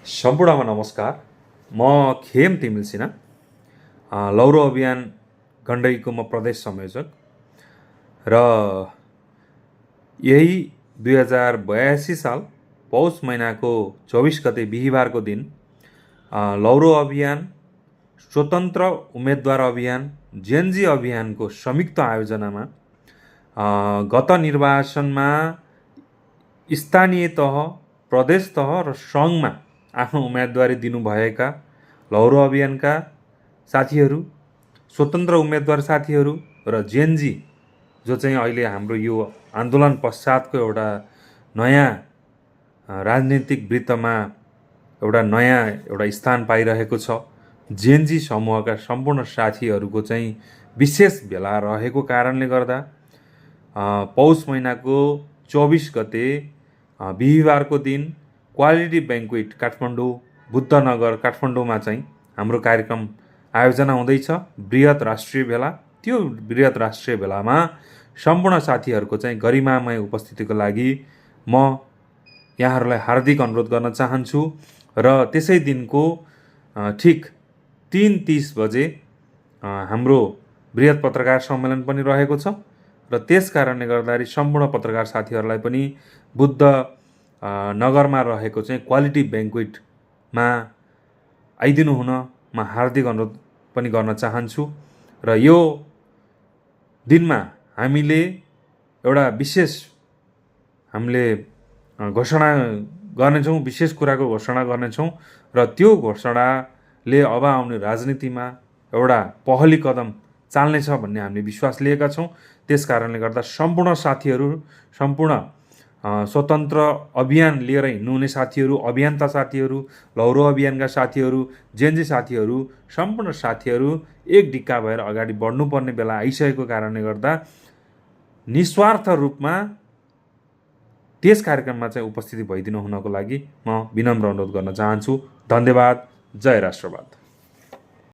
सम्पूर्णमा नमस्कार। म खेम तिमिल सिन्हा, लौरो अभियान गण्डकीको म प्रदेश संयोजक र यही 2082 साल पौष महिनाको 24 गते बिहिबारको दिन लौरो अभियान, स्वतन्त्र उम्मेदवार अभियान, जेएनजी अभियानको संयुक्त आयोजनामा गत निर्वाचनमा स्थानीय तह, प्रदेश तह र सङ्घमा आफ्नो उम्मेदवारी दिनुभएका लौरो अभियानका साथीहरू, स्वतन्त्र उम्मेदवार साथीहरू र जेएनजी जो चाहिँ अहिले हाम्रो यो आन्दोलन पश्चातको एउटा नयाँ राजनीतिक वृत्तमा एउटा स्थान पाइरहेको छ, जेएनजी समूहका सम्पूर्ण साथीहरूको चाहिँ विशेष भेला रहेको कारणले गर्दा पौष महिनाको 24 गते बिहिबारको दिन क्वालिटी ब्याङ्क्वेट काठमाडौँ बुद्धनगर काठमाडौँमा चाहिँ हाम्रो कार्यक्रम आयोजना हुँदैछ, बृहत राष्ट्रिय भेला। त्यो बृहत राष्ट्रिय भेलामा सम्पूर्ण साथीहरूको चाहिँ गरिमामय उपस्थितिको लागि म यहाँहरूलाई हार्दिक अनुरोध गर्न चाहन्छु र त्यसै दिनको ठिक 3:30 बजे हाम्रो बृहत पत्रकार सम्मेलन पनि रहेको छ र त्यस कारणले गर्दाखेरि सम्पूर्ण पत्रकार साथीहरूलाई पनि बुद्ध नगरमा रहेको चाहिँ क्वालिटी ब्याङ्क्वेटमा आइदिनु हुन म हार्दिक अनुरोध पनि गर्न चाहन्छु। र यो दिनमा हामीले एउटा विशेष घोषणा गर्नेछौँ, विशेष कुराको घोषणा गर्नेछौँ र त्यो घोषणाले अब आउने राजनीतिमा एउटा पहली कदम चाल्नेछ भन्ने हामीले विश्वास लिएका छौँ। त्यस कारणले गर्दा सम्पूर्ण साथीहरू, सम्पूर्ण स्वतन्त्र अभियान लिएर हिँड्नुहुने साथीहरू, अभियन्ता साथीहरू, लौरो अभियानका साथीहरू, जेएनजी साथीहरू, सम्पूर्ण साथीहरू एक डिक्का भएर अगाडि बढ्नुपर्ने बेला आइसकेको कारणले गर्दा निस्वार्थ रूपमा त्यस कार्यक्रममा चाहिँ उपस्थिति भइदिनु हुनको लागि म विनम्र अनुरोध गर्न चाहन्छु। धन्यवाद। जय राष्ट्रवाद।